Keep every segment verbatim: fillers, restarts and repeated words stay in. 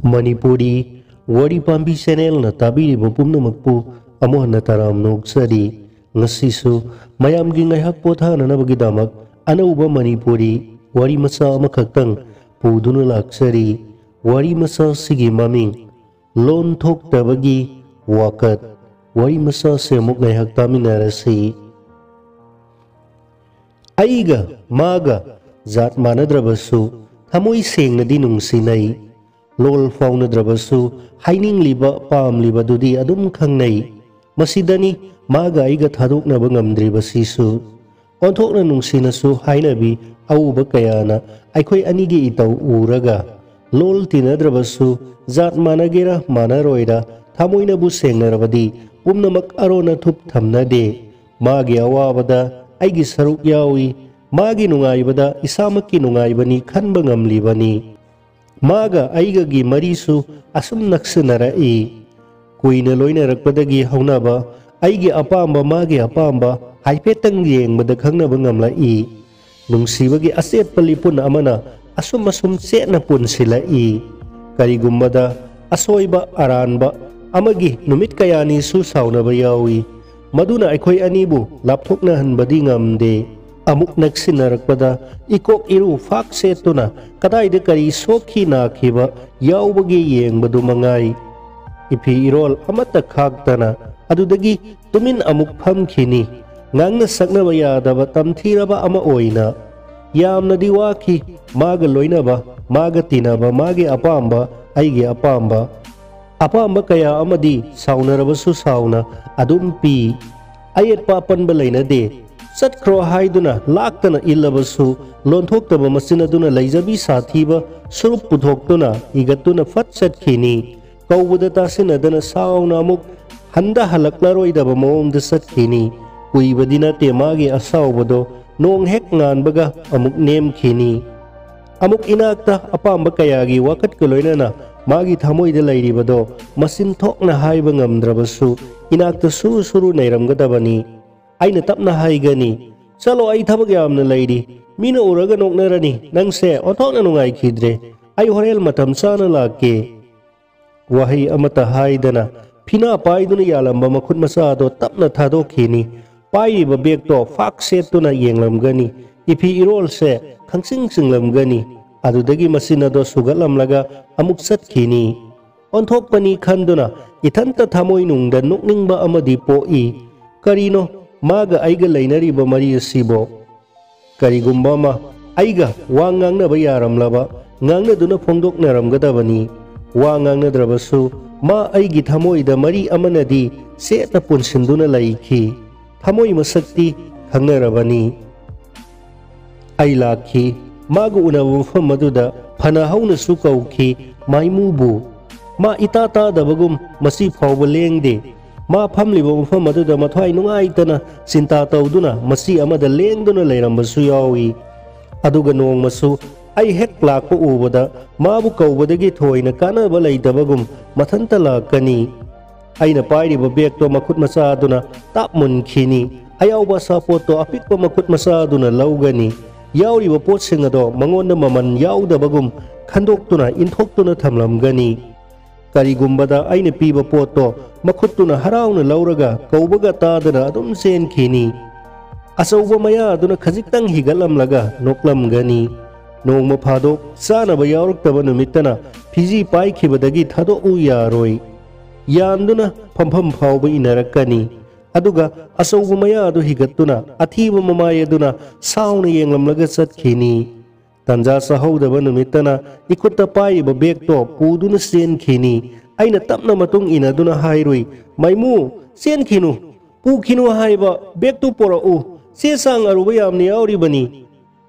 ꯃꯅꯤꯄꯨꯔꯤ ꯋꯥꯔꯤ ꯄꯥꯝꯕꯤ ꯆꯦꯅꯦꯜꯅ ꯇꯥꯕꯤꯔꯤꯕ ꯄꯨꯝꯅꯃꯛꯄꯨ ꯑꯃꯨꯛ ꯍꯟꯅ ꯇꯔꯥꯝꯅ ꯑꯣꯛꯆꯔꯤ꯫ ꯉꯁꯤꯁꯨ ꯃꯌꯥꯝꯒꯤ ꯉꯥꯏꯍꯥꯛ ꯄꯣꯊꯥꯅꯅꯕꯒꯤꯗꯃꯛ ꯑꯅꯧꯕ ꯃꯅꯤꯄꯨꯔꯤ ꯋꯥꯔꯤ ꯃꯆꯥ ꯑꯃꯈꯛꯇꯪ ꯄꯨꯗꯨꯅ ꯂꯥꯛꯆꯔꯤ꯫ ꯋꯥꯔꯤ ꯃꯆꯥ ꯑꯁꯤꯒꯤ ꯃꯃꯤꯡ ꯂꯣꯟ ꯊꯣꯛꯇꯕꯒꯤ ꯋꯥꯀꯠ꯫ ꯋꯥꯔꯤ ꯃꯆꯥ ꯑꯁꯤ ꯑꯃꯨꯛ ꯉꯥꯏꯍꯥꯛ ꯇꯥꯃꯤꯟꯅꯔꯁꯤ꯫ ꯑꯩꯒ ꯃꯥꯒ ꯖꯥꯠ ꯃꯥꯟꯅꯗ꯭ꯔꯕꯁꯨ ꯊꯃꯣꯏ ꯁꯦꯡꯅꯗꯤ ꯅꯨꯡꯁꯤꯅꯩ꯫ ꯂꯣꯜ ꯐꯥꯎꯅꯗ꯭ꯔꯕꯁꯨ ꯍꯥꯏꯅꯤꯡꯂꯤꯕ ꯄꯥꯝꯂꯤꯕꯗꯨꯗꯤ ꯑꯗꯨꯝ ꯈꯪꯅꯩ꯫ ꯃꯁꯤꯗꯅꯤ ꯃꯥꯒ ꯑꯩꯒ ꯊꯥꯗꯣꯛꯅꯕ ꯉꯝꯗ꯭ꯔꯤꯕꯁꯤꯁꯨ꯫ ꯑꯣꯟꯊꯣꯛꯅ ꯅꯨꯡꯁꯤꯅꯁꯨ ꯍꯥꯏꯅꯕꯤ ꯑꯎꯕ ꯀꯌꯥꯅ ꯑꯩꯈꯣꯏ ꯑꯅꯤꯒꯤ ꯏꯇꯧ ꯎꯔꯒ ꯂꯣꯜ ꯇꯤꯟꯅꯗ꯭ꯔꯕꯁꯨ ꯖꯥꯠ ꯃꯥꯟꯅꯒꯦꯔꯥ ꯃꯥꯟꯅꯔꯣꯏꯔꯥ ꯊꯃꯣꯏꯅꯕꯨ ꯁꯦꯡꯅꯔꯕꯗꯤ ꯄꯨꯝꯅꯃꯛ ꯑꯔꯣꯟ ꯑꯊꯨꯞ ꯊꯝꯅꯗꯦ꯫ ꯃꯥꯒꯤ ꯑꯋꯥꯕꯗ ꯑꯩꯒꯤ ꯁꯔꯨꯛ ꯌꯥꯎꯏ, ꯃꯥꯒꯤ ꯅꯨꯡꯉꯥꯏꯕꯗ ꯏꯁꯥꯃꯛꯀꯤ ꯅꯨꯡꯉꯥꯏꯕꯅꯤ ꯈꯟꯕ ꯉꯝꯂꯤꯕꯅꯤ꯫ ꯃꯥꯒ ꯑꯩꯒꯒꯤ ꯃꯔꯤꯁꯨ ꯑꯁꯨꯝ ꯅꯛꯁꯤꯟꯅꯔꯛꯏ꯫ ꯀꯨꯏꯅ ꯂꯣꯏꯅꯔꯛꯄꯗꯒꯤ ꯍꯧꯅꯕ ꯑꯩꯒꯤ ꯑꯄꯥꯝꯕ ꯃꯥꯒꯤ ꯑꯄꯥꯝꯕ ꯍꯥꯏꯐꯦꯠꯇꯪ ꯌꯦꯡꯕꯗ ꯈꯪꯅꯕ ꯉꯝꯂꯛꯏ꯫ ꯅꯨꯡꯁꯤꯕꯒꯤ ꯑꯆꯦꯠꯄ ꯂꯤꯄꯨꯟ ꯑꯃꯅ ꯑꯁꯨꯝ ꯑꯁꯨꯝ ꯆꯦꯠꯅ ꯄꯨꯟꯁꯤꯜꯂꯛꯏ꯫ ꯀꯔꯤꯒꯨꯝꯕꯗ ꯑꯁꯣꯏꯕ ꯑꯔꯥꯟꯕ ꯑꯃꯒꯤ ꯅꯨꯃꯤꯠ ꯀꯌꯥꯅꯤꯁꯨ ꯁꯥꯎꯅꯕ ꯌꯥꯎꯏ꯫ ꯃꯗꯨꯅ ꯑꯩꯈꯣꯏ ꯑꯅꯤꯕꯨ ꯂꯥꯞꯊꯣꯛꯅꯍꯟꯕꯗꯤ ꯉꯝꯗꯦ꯫ ꯑꯃꯨꯛ ꯅꯛꯁꯤꯟꯅꯔꯛꯄꯗ ꯏꯀꯣꯛ ꯏꯔꯨ ꯐꯥꯛ ꯁꯦꯠꯇꯨꯅ ꯀꯗꯥꯏꯗ ꯀꯔꯤ ꯁꯣꯛꯈꯤ ꯅꯥꯈꯤꯕ ꯌꯥꯎꯕꯒꯦ ꯌꯦꯡꯕꯗꯨ ꯃꯉꯥꯏ꯫ ꯏꯐꯤ ꯏꯔꯣꯜ ꯑꯃꯠꯇ ꯈꯥꯛꯇꯅ ꯑꯗꯨꯗꯒꯤ ꯇꯨꯃꯤꯟ ꯑꯃꯨꯛ ꯐꯝꯈꯤꯅꯤ꯫ ꯉꯥꯡꯅ ꯁꯛꯅꯕ ꯌꯥꯗꯕ ꯇꯝꯊꯤꯔꯕ ꯑꯃ ꯑꯣꯏꯅ꯫ ꯌꯥꯝꯅꯗꯤ ꯋꯥꯈꯤ꯫ ꯃꯥꯒ ꯂꯣꯏꯅꯕ, ꯃꯥꯒ ꯇꯤꯟꯅꯕ, ꯃꯥꯒꯤ ꯑꯄꯥꯝꯕ, ꯑꯩꯒꯤ ꯑꯄꯥꯝꯕ꯫ ꯑꯄꯥꯝꯕ ꯀꯌꯥ ꯑꯃꯗꯤ ꯁꯥꯎꯅꯔꯕꯁꯨ ꯁꯥꯎꯅ ꯑꯗꯨꯝ ꯄꯤ꯫ ꯑꯌꯦꯠꯄ ꯑꯄꯟꯕ ꯂꯩꯅꯗꯦ꯫ ꯆꯠꯈ꯭ꯔꯣ ꯍꯥꯏꯗꯨꯅ ꯂꯥꯛꯇꯅ ꯏꯜꯂꯕꯁꯨ ꯂꯣꯟꯊꯣꯛꯇꯕ ꯃꯆꯤꯟ ꯑꯗꯨꯅ ꯂꯩꯖꯕꯤ ꯁꯥꯊꯤꯕ ꯁꯨꯔꯨꯞ ꯄꯨꯊꯣꯛꯇꯨꯅ ꯏꯒꯠꯇꯨꯅ ꯐꯠ ꯆꯠꯈꯤꯅꯤ꯫ ꯀꯧꯕꯗ ꯇꯥꯁꯤꯟꯅꯗꯅ ꯁꯥꯎꯅ ꯑꯃꯨꯛ ꯍꯟꯗ ꯍꯜꯂꯛꯂꯔꯣꯏꯗꯕ ꯃꯑꯣꯡꯗ ꯆꯠꯈꯤꯅꯤ꯫ ꯀꯨꯏꯕꯗꯤ ꯅꯠꯇꯦ ꯃꯥꯒꯤ ꯑꯁꯥꯎꯕꯗꯣ ꯅꯣꯡ ꯍꯦꯛ ꯉꯥꯟꯕꯒ ꯑꯃꯨꯛ ꯅꯦꯝꯈꯤꯅꯤ꯫ ꯑꯃꯨꯛ ꯏꯅꯥꯛꯇ ꯑꯄꯥꯝꯕ ꯀꯌꯥꯒꯤ ꯋꯥꯀꯠꯀ ꯂꯣꯏꯅꯅ ꯃꯥꯒꯤ ꯊꯃꯣꯏꯗ ꯂꯩꯔꯤꯕꯗꯣ ꯃꯆꯤꯟ ꯊꯣꯛꯅ ꯍꯥꯏꯕ ꯉꯝꯗ꯭ꯔꯕꯁꯨ ꯏꯅꯥꯛꯇ ꯁꯨꯔꯨ ꯁꯨꯔꯨ ꯅꯩꯔꯝꯒꯗꯕꯅꯤ꯫ ꯑꯩꯅ ꯇꯞꯅ ꯍꯥꯏꯒꯅꯤ, "ꯆꯠꯂꯣ, ꯑꯩ ꯊꯕꯛ ꯌꯥꯝꯅ ꯂꯩꯔꯤ꯫ ꯃꯤꯅ ꯎꯔꯒ ꯅꯣꯛꯅꯔꯅꯤ꯫ ꯅꯪꯁꯦ ꯑꯣꯟꯊꯣꯛꯅ ꯅꯨꯡꯉꯥꯏꯈꯤꯗ꯭ꯔꯦ꯫ "ꯑꯩ ꯍꯣꯔꯦꯟ ꯃꯇꯝ ꯆꯥꯅ ꯂꯥꯛꯀꯦ"꯫ ꯋꯥꯍꯩ ꯑꯃꯠꯇ ꯍꯥꯏꯗꯅ ꯐꯤꯅꯥ ꯄꯥꯏꯗꯨꯅ ꯌꯥꯜꯂꯝꯕ ꯃꯈꯨꯠ ꯃꯆꯥ ꯑꯗꯣ ꯇꯞꯅ ꯊꯥꯗꯣꯛꯈꯤꯅꯤ꯫ ꯄꯥꯏꯔꯤꯕ ꯕꯦꯒꯇꯣ ꯐꯥꯛ ꯁꯦꯠꯇꯨꯅ ꯌꯦꯡꯂꯝꯒꯅꯤ꯫ ꯏꯐꯤ ꯏꯔꯣꯜꯁꯦ ꯈꯪꯆꯤꯡ ꯆꯤꯡꯂꯝꯒꯅꯤ꯫ ꯑꯗꯨꯗꯒꯤ ꯃꯆꯤꯟ ꯑꯗꯣ ꯁꯨꯒꯠꯂꯝꯂꯒ ꯑꯃꯨꯛ ꯆꯠꯈꯤꯅꯤ꯫ ꯑꯣꯟꯊꯣꯛꯄꯅꯤ ꯈꯟꯗꯨꯅ ꯏꯊꯟꯇ ꯊꯃꯣꯏꯅꯨꯡꯗ ꯅꯣꯛꯅꯤꯡꯕ ꯑꯃꯗꯤ ꯄꯣꯛꯏ꯫ ꯀꯔꯤꯅꯣ ꯃꯥꯒ ꯑꯩꯒ ꯂꯩꯅꯔꯤꯕ ꯃꯔꯤ ꯑꯁꯤꯕꯣ? ꯀꯔꯤꯒꯨꯝꯕ ꯑꯃ ꯑꯩꯒ ꯋꯥ ꯉꯥꯡꯅꯕ ꯌꯥꯔꯝꯂꯕ, ꯉꯥꯡꯅꯗꯨꯅ ꯐꯣꯡꯗꯣꯛꯅꯔꯝꯒꯗꯕꯅꯤ꯫ ꯋꯥ ꯉꯥꯡꯅꯗ꯭ꯔꯕꯁꯨ ꯃꯥ ꯑꯩꯒꯤ ꯊꯃꯣꯏꯗ ꯃꯔꯤ ꯑꯃꯅꯗꯤ ꯆꯦꯠꯅ ꯄꯨꯟꯁꯤꯟꯗꯨꯅ ꯂꯩꯈꯤ꯫ ꯊꯃꯣꯏ ꯃꯁꯛꯇꯤ ꯈꯪꯅꯔꯕꯅꯤ꯫ ꯑꯩ ꯂꯥꯛꯈꯤ꯫ ꯃꯥꯒ ꯎꯅꯕ ꯃꯐꯝ ꯑꯗꯨꯗ ꯐꯅ ꯍꯧꯅꯁꯨ ꯀꯧꯈꯤ, "ꯃꯥꯏꯃꯨꯕꯨ!" ꯃꯥ ꯏꯇꯥ ꯇꯥꯗꯕꯒꯨꯝ ꯃꯁꯤ ꯐꯥꯎꯕ ꯂꯦꯡꯗꯦ꯫ ꯃꯥ ꯐꯝꯂꯤꯕ ꯃꯐꯝ ꯑꯗꯨꯗ ꯃꯊ꯭ꯋꯥꯏ ꯅꯨꯡꯉꯥꯏꯇꯅ ꯆꯤꯟꯇꯥ ꯇꯧꯗꯨꯅ ꯃꯆꯤ ꯑꯃꯗ ꯂꯦꯡꯗꯨꯅ ꯂꯩꯔꯝꯕꯁꯨ ꯌꯥꯎꯏ꯫ ꯑꯗꯨꯒ ꯅꯣꯡꯃꯁꯨ ꯑꯩ ꯍꯦꯛ ꯂꯥꯛꯄ ꯎꯕꯗ ꯃꯥꯕꯨ ꯀꯧꯕꯗꯒꯤ ꯊꯣꯏꯅ ꯀꯥꯟꯅꯕ ꯂꯩꯇꯕꯒꯨꯝ ꯃꯊꯟꯇ ꯂꯥꯛꯀꯅꯤ꯫ ꯑꯩꯅ ꯄꯥꯏꯔꯤꯕ ꯕꯦꯒꯇꯣ ꯃꯈꯨꯠ ꯃꯆꯥ ꯑꯗꯨꯅ ꯇꯥꯞ ꯃꯨꯟꯈꯤꯅꯤ꯫ ꯑꯌꯥꯎꯕ ꯑꯆꯥꯄꯣꯠꯇꯣ ꯑꯄꯤꯛꯄ ꯃꯈꯨꯠ ꯃꯆꯥ ꯑꯗꯨꯅ ꯂꯧꯒꯅꯤ꯫ ꯌꯥꯎꯔꯤꯕ ꯄꯣꯠꯁꯤꯡ ꯑꯗꯣ ꯃꯉꯣꯟꯗ ꯃꯃꯜ ꯌꯥꯎꯗꯕꯒꯨꯝ ꯈꯟꯗꯣꯛꯇꯨꯅ ꯏꯟꯊꯣꯛꯇꯨꯅ ꯊꯝꯂꯝꯒꯅꯤ꯫ ꯀꯔꯤꯒꯨꯝꯕꯗ ꯑꯩꯅ ꯄꯤꯕ ꯄꯣꯠꯇꯣ ꯃꯈꯨꯠꯇꯨꯅ ꯍꯔꯥꯎꯅ ꯂꯧꯔꯒ ꯀꯧꯕꯒ ꯇꯥꯗꯅ ꯑꯗꯨꯝ ꯆꯦꯟꯈꯤꯅꯤ꯫ ꯑꯆꯧꯕ ꯃꯌꯥ ꯑꯗꯨꯅ ꯈꯖꯤꯛꯇꯪ ꯍꯤꯒꯠꯂꯝꯂꯒ ꯅꯣꯛꯂꯝꯒꯅꯤ꯫ ꯅꯣꯡꯃ ꯐꯥꯗꯣꯛ ꯆꯥꯅꯕ ꯌꯥꯎꯔꯛꯇꯕ ꯅꯨꯃꯤꯠꯇꯅ ꯐꯤꯖꯤ ꯄꯥꯏꯈꯤꯕꯗꯒꯤ ꯊꯥꯗꯣꯛꯎ ꯌꯥꯔꯣꯏ꯫ ꯌꯥꯟꯗꯨꯅ ꯐꯝꯐꯝ ꯐꯥꯎꯕ ꯏꯟꯅꯔꯛꯀꯅꯤ꯫ ꯑꯗꯨꯒ ꯑꯆꯧꯕ ꯃꯌꯥ ꯑꯗꯨ ꯍꯤꯒꯠꯇꯨꯅ ꯑꯊꯤꯕ ꯃꯃꯥꯏ ꯑꯗꯨꯅ ꯁꯥꯎꯅ ꯌꯦꯡꯂꯝꯂꯒ ꯆꯠꯈꯤꯅꯤ꯫ ꯇꯟꯖꯥ ꯆꯥꯍꯧꯗꯕ ꯅꯨꯃꯤꯠꯇꯅ ꯏꯈꯨꯠꯇ ꯄꯥꯏꯔꯤꯕ ꯕꯦꯒꯇꯣ ꯄꯨꯗꯨꯅ ꯆꯦꯟꯈꯤꯅꯤ꯫ ꯑꯩꯅ ꯇꯞꯅ ꯃꯇꯨꯡ ꯏꯟꯅꯗꯨꯅ ꯍꯥꯏꯔꯨꯏ, "ꯃꯥꯏꯃꯨ, ꯆꯦꯟꯈꯤꯅꯨ! ꯄꯨꯈꯤꯅꯨ ꯍꯥꯏꯕ ꯕꯦꯒꯇꯨ ꯄꯣꯔꯛꯎ꯫ ꯆꯦ ꯆꯥꯡ ꯑꯔꯨꯕ ꯌꯥꯝꯅ ꯌꯥꯎꯔꯤꯕꯅꯤ"꯫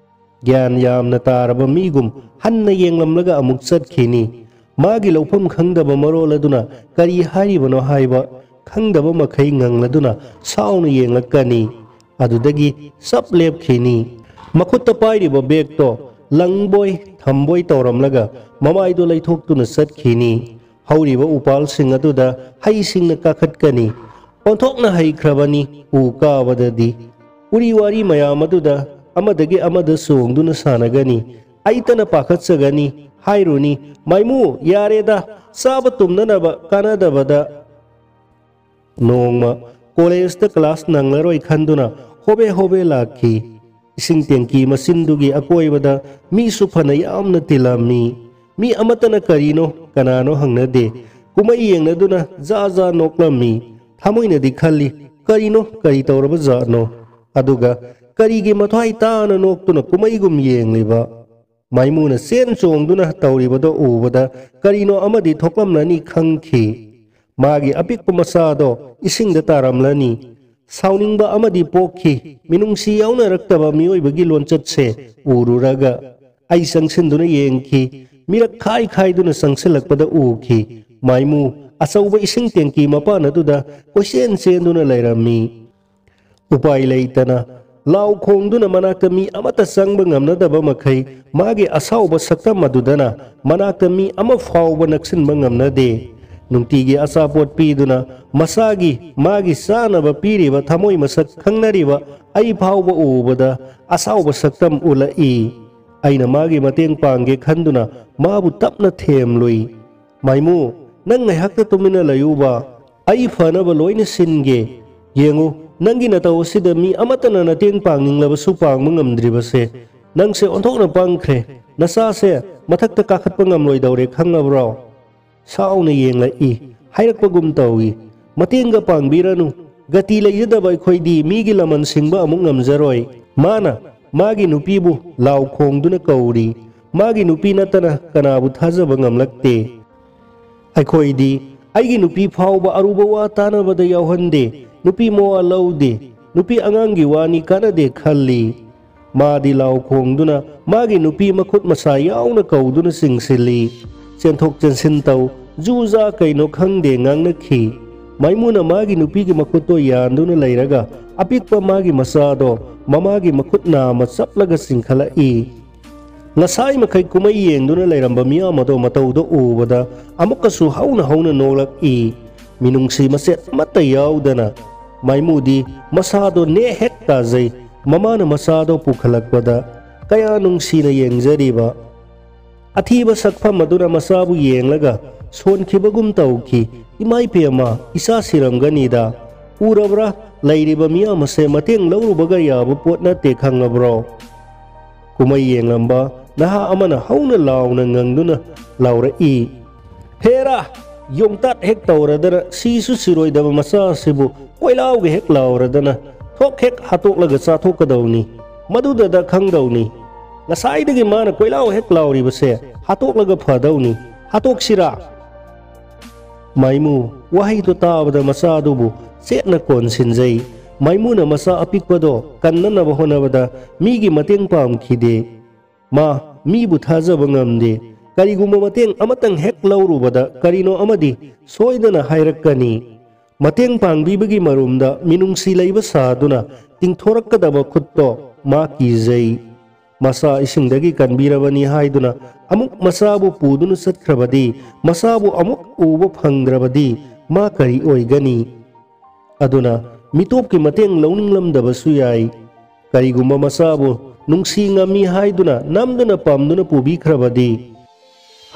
ꯒ꯭ꯌꯥꯟ ꯌꯥꯝꯅ ꯇꯥꯔꯕ ꯃꯤꯒꯨꯝ ꯍꯟꯅ ꯌꯦꯡꯂꯝꯂꯒ ꯑꯃꯨꯛ ꯆꯠꯈꯤꯅꯤ꯫ ꯃꯥꯒꯤ ꯂꯧꯐꯝ ꯈꯪꯗꯕ ꯃꯔꯣꯜ ꯑꯗꯨꯅ ꯀꯔꯤ ꯍꯥꯏꯔꯤꯕꯅꯣ ꯍꯥꯏꯕ ꯈꯪꯗꯕ ꯃꯈꯩ ꯉꯪꯂꯗꯨꯅ ꯁꯥꯎꯅ ꯌꯦꯡꯂꯛꯀꯅꯤ꯫ ꯑꯗꯨꯗꯒꯤ ꯆꯞ ꯂꯦꯞꯈꯤꯅꯤ꯫ ꯃꯈꯨꯠꯇ ꯄꯥꯏꯔꯤꯕ ꯕꯦꯒꯇꯣ ꯂꯪꯕꯣꯏ ꯊꯝꯕꯣꯏ ꯇꯧꯔꯝꯂꯒ ꯃꯃꯥꯏꯗꯣ ꯂꯩꯊꯣꯛꯇꯨꯅ ꯆꯠꯈꯤꯅꯤ꯫ ꯍꯧꯔꯤꯕ ꯎꯄꯥꯜꯁꯤꯡ ꯑꯗꯨꯗ ꯍꯩꯁꯤꯡꯅ ꯀꯥꯈꯠꯀꯅꯤ꯫ ꯑꯣꯟꯊꯣꯛꯅ ꯍꯩꯈ꯭ꯔꯕꯅꯤ ꯎ ꯀꯥꯕꯗꯗꯤ꯫ ꯎꯔꯤ ꯋꯥꯔꯤ ꯃꯌꯥꯝ ꯑꯗꯨꯗ ꯑꯃꯗꯒꯤ ꯑꯃꯗ ꯆꯣꯡꯗꯨꯅ ꯁꯥꯟꯅꯒꯅꯤ꯫ ꯑꯩꯇꯅ ꯄꯥꯈꯠꯆꯒꯅꯤ ꯍꯥꯏꯔꯨꯅꯤ꯫ "ꯃꯥꯏꯃꯨ, ꯌꯥꯔꯦꯗ, ꯆꯥꯕ ꯇꯨꯝꯅꯅꯕ ꯀꯥꯟꯅꯗꯕꯗ"꯫ ꯅꯣꯡꯃ ꯀꯣꯂꯦꯖꯇ ꯀ꯭ꯂꯥꯁ ꯅꯪꯂꯔꯣꯏ ꯈꯟꯗꯨꯅ ꯍꯣꯕꯦ ꯍꯣꯕꯦ ꯂꯥꯛꯈꯤ꯫ ꯏꯁꯤꯡ ꯇꯦꯡꯀꯤ ꯃꯆꯤꯟꯗꯨꯒꯤ ꯑꯀꯣꯏꯕꯗ ꯃꯤꯁꯨ ꯐꯅ ꯌꯥꯝꯅ ꯇꯤꯜꯂꯝꯃꯤ꯫ ꯃꯤ ꯑꯃꯠꯇꯅ ꯀꯔꯤꯅꯣ ꯀꯅꯥꯅꯣ ꯍꯪꯅꯗꯦ꯫ ꯀꯨꯝꯍꯩ ꯌꯦꯡꯅꯗꯨꯅ ꯖꯥ ꯖꯥ ꯅꯣꯛꯂꯝꯃꯤ꯫ ꯊꯃꯣꯏꯅꯗꯤ ꯈꯜꯂꯤ, "ꯀꯔꯤꯅꯣ, ꯀꯔꯤ ꯇꯧꯔꯕ ꯖꯥꯠꯅꯣ?" ꯑꯗꯨꯒ ꯀꯔꯤꯒꯤ ꯃꯊ꯭ꯋꯥꯏ ꯇꯥꯅ ꯅꯣꯛꯇꯨꯅ ꯀꯨꯝꯍꯩꯒꯨꯝ ꯌꯦꯡꯂꯤꯕ? ꯃꯥꯏꯃꯨꯅ ꯆꯦꯟ ꯆꯣꯡꯗꯨꯅ ꯇꯧꯔꯤꯕꯗꯣ ꯎꯕꯗ ꯀꯔꯤꯅꯣ ꯑꯃꯗꯤ ꯊꯣꯛꯂꯝꯂꯅꯤ ꯈꯪꯈꯤ꯫ ꯃꯥꯒꯤ ꯑꯄꯤꯛꯄ ꯃꯆꯥꯗꯣ ꯏꯁꯤꯡꯗ ꯇꯥꯔꯝꯂꯅꯤ꯫ ꯁꯥꯎꯅꯤꯡꯕ ꯑꯃꯗꯤ ꯄꯣꯛꯈꯤ꯫ ꯃꯤꯅꯨꯡꯁꯤ ꯌꯥꯎꯅꯔꯛꯇꯕ ꯃꯤꯑꯣꯏꯕꯒꯤ ꯂꯣꯟꯆꯠꯁꯦ ꯎꯔꯨꯔꯒ ꯑꯩ ꯆꯪꯁꯤꯟꯗꯨꯅ ꯌꯦꯡꯈꯤ꯫ ꯃꯤꯔꯛ ꯈꯥꯏ ꯈꯥꯏꯗꯨꯅ ꯆꯪꯁꯤꯜꯂꯛꯄꯗ ꯎꯈꯤ꯫ ꯃꯥꯏꯃꯨ ꯑꯆꯧꯕ ꯏꯁꯤꯡ ꯇꯦꯡꯀꯤ ꯃꯄꯥꯟ ꯑꯗꯨꯗ ꯀꯣꯏꯆꯦꯟ ꯆꯦꯟꯗꯨꯅ ꯂꯩꯔꯝꯃꯤ꯫ ꯎꯄꯥꯏ ꯂꯩꯇꯅ ꯂꯥꯎ ꯈꯣꯡꯗꯨꯅ ꯃꯅꯥꯛꯇ ꯃꯤ ꯑꯃꯠꯇ ꯆꯪꯕ ꯉꯝꯅꯗꯕ ꯃꯈꯩ ꯃꯥꯒꯤ ꯑꯁꯥꯎꯕ ꯁꯛꯇꯝ ꯑꯗꯨꯗꯅ ꯃꯅꯥꯛꯇ ꯃꯤ ꯑꯃ ꯐꯥꯎꯕ ꯅꯛꯁꯤꯟꯕ ꯉꯝꯅꯗꯦ꯫ ꯅꯨꯡꯇꯤꯒꯤ ꯑꯆꯥꯄꯣꯠ ꯄꯤꯗꯨꯅ ꯃꯁꯥꯒꯤ, ꯃꯥꯒꯤ ꯆꯥꯅꯕ ꯄꯤꯔꯤꯕ ꯊꯃꯣꯏ ꯃꯁꯛ ꯈꯪꯅꯔꯤꯕ ꯑꯩ ꯐꯥꯎꯕ ꯎꯕꯗ ꯑꯁꯥꯎꯕ ꯁꯛꯇꯝ ꯎꯠꯂꯛꯏ꯫ ꯑꯩꯅ ꯃꯥꯒꯤ ꯃꯇꯦꯡ ꯄꯥꯡꯒꯦ ꯈꯟꯗꯨꯅ ꯃꯥꯕꯨ ꯇꯞꯅ ꯊꯦꯝꯂꯨꯏ꯫ "ꯃꯥꯏꯃꯨ, ꯅꯪ ꯉꯥꯏꯍꯥꯛꯇ ꯇꯨꯃꯤꯟꯅ ꯂꯩꯌꯨꯕ꯫ ꯑꯩ ꯐꯅꯕ ꯂꯣꯏꯅ ꯁꯤꯟꯒꯦ꯫ ꯌꯦꯡꯉꯨ, ꯅꯪꯒꯤ ꯅꯇꯧ ꯑꯁꯤꯗ ꯃꯤ ꯑꯃꯠꯇꯅ ꯅꯇꯦꯡ ꯄꯥꯡꯅꯤꯡꯂꯕꯁꯨ ꯄꯥꯡꯕ ꯉꯝꯗ꯭ꯔꯤꯕꯁꯦ꯫ ꯅꯪꯁꯦ ꯑꯣꯟꯊꯣꯛꯅ ꯄꯪꯈ꯭ꯔꯦ꯫ ꯅꯆꯥꯁꯦ ꯃꯊꯛꯇ ꯀꯥꯈꯠꯄ ꯉꯝꯂꯣꯏꯗꯧꯔꯦ, ꯈꯪꯂꯕ꯭ꯔꯣ?" ꯁꯥꯎꯅ ꯌꯦꯡꯂꯛꯏ꯫ ꯍꯥꯏꯔꯛꯄꯒꯨꯝ ꯇꯧꯏ, "ꯃꯇꯦꯡꯒ ꯄꯥꯡꯕꯤꯔꯅꯨ꯫ ꯒꯇꯤ ꯂꯩꯖꯗꯕ ꯑꯩꯈꯣꯏꯗꯤ ꯃꯤꯒꯤ ꯂꯃꯟ ꯁꯤꯡꯕ ꯑꯃꯨꯛ ꯉꯝꯖꯔꯣꯏ"꯫ ꯃꯥꯅ ꯃꯥꯒꯤ ꯅꯨꯄꯤꯕꯨ ꯂꯥꯎ ꯈꯣꯡꯗꯨꯅ ꯀꯧꯔꯤ꯫ ꯃꯥꯒꯤ ꯅꯨꯄꯤ ꯅꯠꯇꯅ ꯀꯅꯥꯕꯨ ꯊꯥꯖꯕ ꯉꯝꯂꯛꯇꯦ꯫ ꯑꯩꯈꯣꯏꯗꯤ ꯑꯩꯒꯤ ꯅꯨꯄꯤ ꯐꯥꯎꯕ ꯑꯔꯨꯕ ꯋꯥ ꯇꯥꯅꯕꯗ ꯌꯥꯎꯍꯟꯗꯦ꯫ ꯅꯨꯄꯤ ꯃꯋꯥ ꯂꯧꯗꯦ꯫ ꯅꯨꯄꯤ ꯑꯉꯥꯡꯒꯤ ꯋꯥꯅꯤ, ꯀꯥꯟꯅꯗꯦ ꯈꯜꯂꯤ꯫ ꯃꯥꯗꯤ ꯂꯥꯎ ꯈꯣꯡꯗꯨꯅ ꯃꯥꯒꯤ ꯅꯨꯄꯤ ꯃꯈꯨꯠ ꯃꯁꯥ ꯌꯥꯎꯅ ꯀꯧꯗꯨꯅ ꯆꯤꯡꯁꯤꯜꯂꯤ꯫ "ꯆꯦꯟꯊꯣꯛ ꯆꯦꯟꯁꯤꯟ ꯇꯧ, ꯖꯨ ꯖꯥ ꯀꯩꯅꯣ ꯈꯪꯗꯦ" ꯉꯥꯡꯅꯈꯤ꯫ ꯃꯥꯏꯃꯨꯅ ꯃꯥꯒꯤ ꯅꯨꯄꯤꯒꯤ ꯃꯈꯨꯠꯇꯣ ꯌꯥꯟꯗꯨꯅ ꯂꯩꯔꯒ ꯑꯄꯤꯛꯄ ꯃꯥꯒꯤ ꯃꯆꯥꯗꯣ ꯃꯃꯥꯒꯤ ꯃꯈꯨꯠ ꯅꯥꯝꯃ ꯆꯞꯂꯒ ꯆꯤꯡꯈꯠꯂꯛꯏ꯫ ꯉꯁꯥꯏ ꯃꯈꯩ ꯀꯨꯝꯍꯩ ꯌꯦꯡꯗꯨꯅ ꯂꯩꯔꯝꯕ ꯃꯤꯌꯥꯝ ꯑꯗꯣ ꯃꯇꯧꯗꯣ ꯎꯕꯗ ꯑꯃꯨꯛꯀꯁꯨ ꯍꯧꯅ ꯍꯧꯅ ꯅꯣꯛꯂꯛꯏ꯫ ꯃꯤꯅꯨꯡꯁꯤ ꯃꯆꯦꯠ ꯑꯃꯠꯇ ꯌꯥꯎꯗꯅ ꯃꯥꯏꯃꯨꯗꯤ ꯃꯁꯥꯗꯣ ꯅꯦ ꯍꯦꯛ ꯇꯥꯖꯩ꯫ ꯃꯃꯥꯅ ꯃꯆꯥꯗꯣ ꯄꯨꯈꯠꯂꯛꯄꯗ ꯀꯌꯥ ꯅꯨꯡꯁꯤꯅ ꯌꯦꯡꯖꯔꯤꯕ꯫ ꯑꯊꯤꯕ ꯁꯛꯐꯝ ꯑꯗꯨꯅ ꯃꯆꯥꯕꯨ ꯌꯦꯡꯂꯒ ꯁꯣꯟꯈꯤꯕꯒꯨꯝ ꯇꯧꯈꯤ꯫ "ꯏꯃꯥ ꯏꯄꯦꯝꯃ, ꯏꯆꯥ ꯁꯤꯔꯝꯒꯅꯤꯗ꯫ ꯎꯔꯕ꯭ꯔꯥ? ꯂꯩꯔꯤꯕ ꯃꯤꯌꯥꯝ ꯑꯁꯦ ꯃꯇꯦꯡ ꯂꯧꯔꯨꯕꯒ ꯌꯥꯕ ꯄꯣꯠ ꯅꯠꯇꯦ, ꯈꯪꯉꯕ꯭ꯔꯣ?" ꯀꯨꯝꯍꯩ ꯌꯦꯡꯂꯝꯕ ꯅꯍꯥ ꯑꯃꯅ ꯍꯧꯅ ꯂꯥꯎꯅ ꯉꯪꯗꯨꯅ ꯂꯥꯎꯔꯛꯏ, "ꯍꯦꯔꯥ! ꯌꯣꯡꯇꯥꯠ ꯍꯦꯛ ꯇꯧꯔꯗꯅ ꯁꯤꯁꯨ ꯁꯤꯔꯣꯏꯗꯕ ꯃꯆꯥ ꯑꯁꯤꯕꯨ ꯀꯣꯏꯂꯥꯎꯒ ꯍꯦꯛ ꯂꯥꯎꯔꯗꯅ ꯊꯣꯛ ꯍꯦꯛ ꯍꯥꯠꯇꯣꯛꯂꯒ ꯆꯥꯊꯣꯛꯀꯗꯧꯅꯤ꯫ ꯃꯗꯨꯗꯗ ꯈꯪꯗꯧꯅꯤ꯫ ꯉꯁꯥꯏꯗꯒꯤ ꯃꯥꯅ ꯀꯣꯏꯂꯥꯎ ꯍꯦꯛ ꯂꯥꯎꯔꯤꯕꯁꯦ ꯍꯥꯠꯇꯣꯛꯂꯒ ꯐꯗꯧꯅꯤ꯫ ꯍꯥꯠꯇꯣꯛꯁꯤꯔꯥ?" ꯃꯥꯏꯃꯨ ꯋꯥꯍꯩꯗꯨ ꯇꯥꯕꯗ ꯃꯆꯥꯗꯨꯕꯨ ꯆꯦꯠꯅ ꯀꯣꯟꯁꯤꯟꯖꯩ꯫ ꯃꯥꯏꯃꯨꯅ ꯃꯆꯥ ꯑꯄꯤꯛꯄꯗꯣ ꯀꯟꯅꯅꯕ ꯍꯣꯠꯅꯕꯗ ꯃꯤꯒꯤ ꯃꯇꯦꯡ ꯄꯥꯝꯈꯤꯗꯦ꯫ ꯃꯥ ꯃꯤꯕꯨ ꯊꯥꯖꯕ ꯉꯝꯗꯦ꯫ ꯀꯔꯤꯒꯨꯝꯕ ꯃꯇꯦꯡ ꯑꯃꯇꯪ ꯍꯦꯛ ꯂꯧꯔꯨꯕꯗ ꯀꯔꯤꯅꯣ ꯑꯃꯗꯤ ꯁꯣꯏꯗꯅ ꯍꯥꯏꯔꯛꯀꯅꯤ꯫ ꯃꯇꯦꯡ ꯄꯥꯡꯕꯤꯕꯒꯤ ꯃꯔꯨꯝꯗ ꯃꯤꯅꯨꯡꯁꯤ ꯂꯩꯕ ꯁꯥꯗꯨꯅ ꯇꯤꯡꯊꯣꯔꯛꯀꯗꯕ ꯈꯨꯠꯇꯣ ꯃꯥ ꯀꯤꯖꯩ꯫ ꯃꯆꯥ ꯏꯁꯤꯡꯗꯒꯤ ꯀꯟꯕꯤꯔꯕꯅꯤ ꯍꯥꯏꯗꯨꯅ ꯑꯃꯨꯛ ꯃꯆꯥꯕꯨ ꯄꯨꯗꯨꯅ ꯆꯠꯈ꯭ꯔꯕꯗꯤ, ꯃꯆꯥꯕꯨ ꯑꯃꯨꯛ ꯎꯕ ꯐꯪꯗ꯭ꯔꯕꯗꯤ ꯃꯥ ꯀꯔꯤ ꯑꯣꯏꯒꯅꯤ? ꯑꯗꯨꯅ ꯃꯤꯇꯣꯞꯀꯤ ꯃꯇꯦꯡ ꯂꯧꯅꯤꯡꯂꯝꯗꯕꯁꯨ ꯌꯥꯏ꯫ ꯀꯔꯤꯒꯨꯝꯕ ꯃꯆꯥꯕꯨ ꯅꯨꯡꯁꯤ ꯉꯝꯃꯤ ꯍꯥꯏꯗꯨꯅ ꯅꯝꯗꯨꯅ ꯄꯝꯗꯨꯅ ꯄꯨꯕꯤꯈ꯭ꯔꯕꯗꯤ?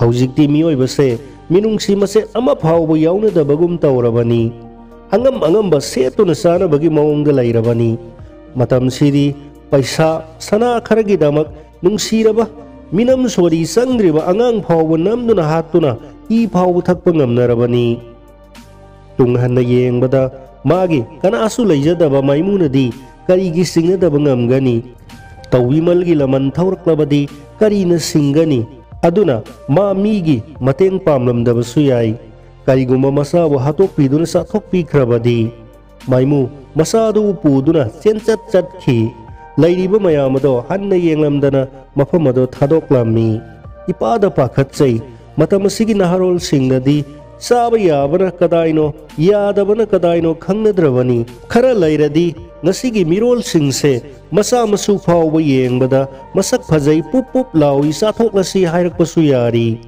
ꯍꯧꯖꯤꯛꯇꯤ ꯃꯤꯑꯣꯏꯕꯁꯦ ꯃꯤꯅꯨꯡꯁꯤ ꯃꯆꯦꯠ ꯑꯃ ꯐꯥꯎꯕ ꯌꯥꯎꯅꯗꯕꯒꯨꯝ ꯇꯧꯔꯕꯅꯤ꯫ ꯑꯉꯝ ꯑꯉꯝꯕ ꯁꯦꯠꯇꯨꯅ ꯆꯥꯅꯕꯒꯤ ꯃꯑꯣꯡꯗ ꯂꯩꯔꯕꯅꯤ꯫ ꯃꯇꯝꯁꯤꯗꯤ ꯄꯩꯁꯥ, ꯁꯅꯥ ꯈꯔꯒꯤꯗꯃꯛ ꯅꯨꯡꯁꯤꯔꯕ, ꯃꯤꯅꯝ ꯁꯣꯔꯤ ꯆꯪꯗ꯭ꯔꯤꯕ ꯑꯉꯥꯡ ꯐꯥꯎꯕ ꯅꯝꯗꯨꯅ ꯍꯥꯠꯇꯨꯅ ꯏ ꯐꯥꯎꯕ ꯊꯛꯄ ꯉꯝꯅꯔꯕꯅꯤ꯫ ꯇꯨꯡ ꯍꯟꯅ ꯌꯦꯡꯕꯗ ꯃꯥꯒꯤ ꯀꯅꯥꯁꯨ ꯂꯩꯖꯗꯕ ꯃꯥꯏꯃꯨꯅꯗꯤ ꯀꯔꯤꯒꯤ ꯁꯤꯡꯅꯗꯕ ꯉꯝꯒꯅꯤ? ꯇꯧꯕꯤꯃꯜꯒꯤ ꯂꯃꯟ ꯊꯧꯔꯛꯂꯕꯗꯤ ꯀꯔꯤꯅ ꯁꯤꯡꯒꯅꯤ? ꯑꯗꯨꯅ ꯃꯥ ꯃꯤꯒꯤ ꯃꯇꯦꯡ ꯄꯥꯝꯂꯝꯗꯕꯁꯨ ꯌꯥꯏ꯫ ꯀꯔꯤꯒꯨꯝꯕ ꯃꯆꯥꯕꯨ ꯍꯥꯠꯇꯣꯛꯄꯤꯗꯨꯅ ꯆꯥꯊꯣꯛꯄꯤꯈ꯭ꯔꯕꯗꯤ? ꯃꯥꯏꯃꯨ ꯃꯆꯥꯗꯨꯕꯨ ꯄꯨꯗꯨꯅ ꯆꯦꯟꯆꯠ ꯆꯠꯈꯤ꯫ ꯂꯩꯔꯤꯕ ꯃꯌꯥꯝ ꯑꯗꯣ ꯍꯟꯅ ꯌꯦꯡꯂꯝꯗꯅ ꯃꯐꯝ ꯑꯗꯣ ꯊꯥꯗꯣꯛꯂꯝꯃꯤ꯫ ꯏꯄꯥꯗ ꯄꯥꯈꯠꯆꯩ꯫ ꯃꯇꯝ ꯑꯁꯤꯒꯤ ꯅꯍꯥꯔꯣꯜꯁꯤꯡꯅꯗꯤ ꯆꯥꯕ ꯌꯥꯕꯅ ꯀꯗꯥꯏꯅꯣ, ꯌꯥꯗꯕꯅ ꯀꯗꯥꯏꯅꯣ ꯈꯪꯅꯗ꯭ꯔꯕꯅꯤ꯫ ꯈꯔ ꯂꯩꯔꯗꯤ ꯉꯁꯤꯒꯤ ꯃꯤꯔꯣꯜꯁꯤꯡꯁꯦ ꯃꯆꯥ ꯃꯁꯨ ꯐꯥꯎꯕ ꯌꯦꯡꯕꯗ ꯃꯁꯛ ꯐꯖꯩ, ꯄꯨꯞ ꯄꯨꯞ ꯂꯥꯎꯏ, ꯆꯥꯊꯣꯛꯂꯁꯤ ꯍꯥꯏꯔꯛꯄꯁꯨ ꯌꯥꯔꯤ꯫